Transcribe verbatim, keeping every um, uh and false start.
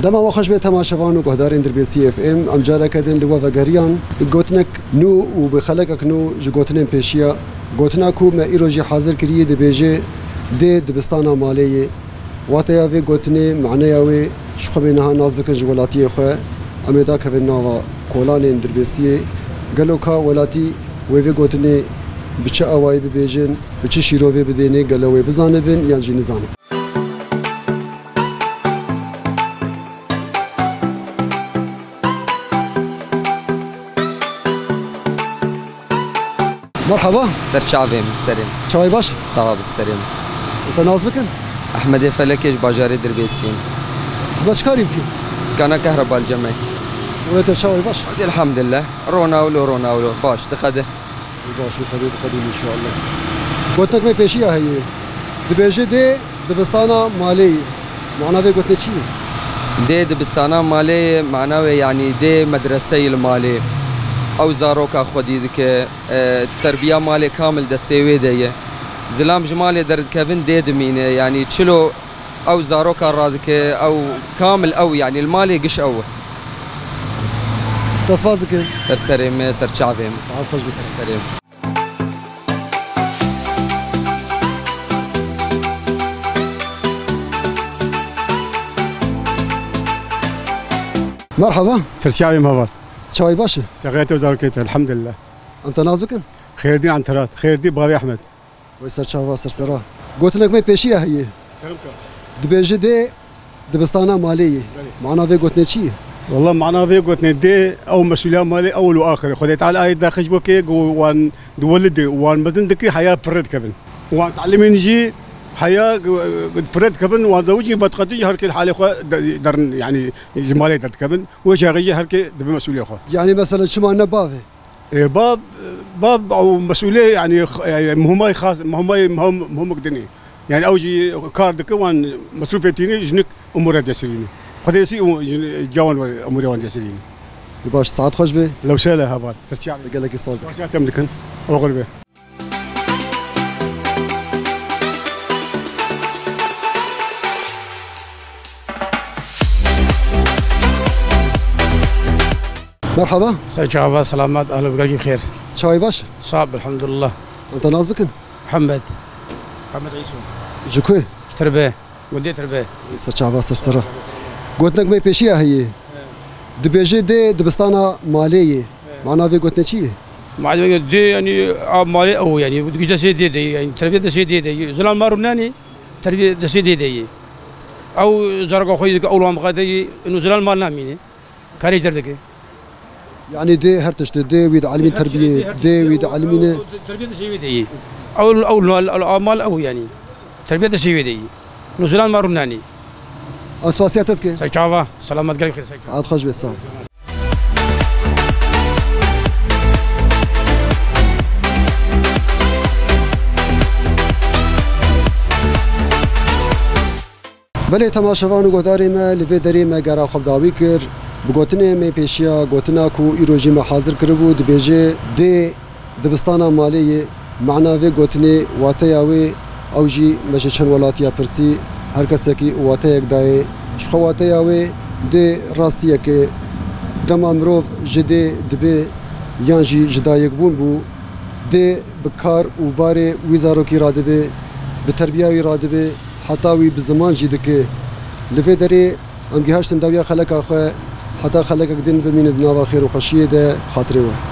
Dema we xweş be temaşevan û guhdarên Dirbêsiyê F M, em careke din li we vegeriyan. Gotinek nû û bi xelekek nû ji gotinên pêşiya. Gotina ku me îro jî hazir kirî dibêje, dê dibistana malê ye. Wateya vê gotinê, maneya wê, ji xwe bê niha nas bikin ji welatiyê xwe. Em ê dakevin nava kolanên Dirbêsiyê. Gelo ka welatî wê vê gotinê bi çi awayî bibêjin, bi çi şîrovê bidêne, gelo wê bizanibin yan jî nizanin? Merhaba. Ser çavê min serê. Çavê baş? Sawa bi serê min. Te nas bikin? Ehmedê Felekê ji bajarê Dirbêsiyê. Ehmed çi karî dikî? Kana kehreba li cemê. Şûrê te çavê baş? Hadi elhamdülillah. Ronawlo, ronawlo. Baş, diqede. Baş, diqede, diqede inşallah. Gotek me pêşiya heye. Dibêje dê dibistana malê ye. Mana vê gotinê çi ye? Dê dibistana malê ye, mana wê, yanî dê medreseyê li malê. Ew zaroka xwedî dike, e, terbiya malê kamil destê wê de ye. Zilam ji malê derdikevin dê dimîne, yanî çilo ew zaroka radike, ew kamil ew, yanî li malê giş ew e. Te spas dikim. Ser serê me, ser çavê me. Saet xweş bit. Ser serê me. Merhaba. Ser çavê me heval. Çavê baş e? Sexetê û zarokê te, elhamdülillah. Em te nas bikin? Xêrdîn Anterat, Xêrdî bavê Ehmed. Wey ser çava, ser sera. Gotinek me pêşiya heye. Kerem ka. Dibêje dê dibistana malê ye. Belê. Mana vê gotinê çi ye? Wallah, mana vê gotinê dê ew mesûliya malê ewil û axir e. Xwedê Teala ayê daxij bo ke go wan diwelidê û wan mezin dikî heya pirre dikevin. Wan talimên jî heya, e, pirre dikevin, wan zewicî vedqetin jî her kê halê xwe de-, derin, yanî ji malê derdikevin. Wê çaxê jî her kê dibe mesûlê xwe. Yanî mesela çima ne bavê? Ê, bab, bab ew mesûlê, yanî, x-, yanî, muhimay xas, muhimay, muhim, muhimik dinê. Yanî, ew jî kar dike, wan mesrûfê tînî, jinik umûre desirînî. Xwedê sî û jin-, cawan we umûrê wan desirînî. Baş, saet xweş be. Lewşe le heval, sirçiya. Gelekî spas dikim. Spas ya tem dikin. Oxir be. Merhaba. Ser çava, selamet, ehlo gelkî xêr. Çavê baş? Sağ ol, elhamdülillah. Em te nas bikin? Muhammed. Muhammed Îso. Ji ku? Tirbe. Gundê Tirbe. Ser çava, ser sera. Gotinek me pêşiya heye. Dibêje dê dibistana malê ye. Mana vê gotinê çi ye? Mana vê dê, yanî, a malê ew, yanî, giş destê dê de ye, yanî, terbiye destê dê de ye. Zilam ma rûnanî, terbiye destê dê de ye. Ew zareka xwe yê dike, ew lan bixete ye, inu zilam mal namîne. Karê derdike. Yanî dê her tiştê, dê wî dielmîn terbiyê, dê wî dielmîne. Terbiye destê wê de ye. Ew, ew, ew, ew, a mal ew, yanî. Terbiye destê wê de ye. Inu zilam ma rûnanî. Em spasiya te dikin. Ser çava, selamet gelek xêr, ser çava. Saet xweş bêt, sağ ol. Belê temaşevan û guhdarê me, li vê derê me gera xwe bi dawî kir. Bi gotinê me pêşiya gotina ku îro jî me hazir kiribû, dibêje dê dibistana malê ye. Mana vê gotinê, wateya wê, ew jî me ji çend welatiya pirsî, her kesekî wateyek dayê. Ji xwe wateya wê dê rastiyeke dema mirov ji dê dibe yan jî ji dayikbûn bû, dê bi kar û barê wî zarokî radibe, bi terbiya wî radibe, heta wî bi ziman jî dike. Li vê derê em gihaştin dawiya xeleka xwe, heta xelekek din bimîne di nava xêr û xweşiyê de, xatirê we.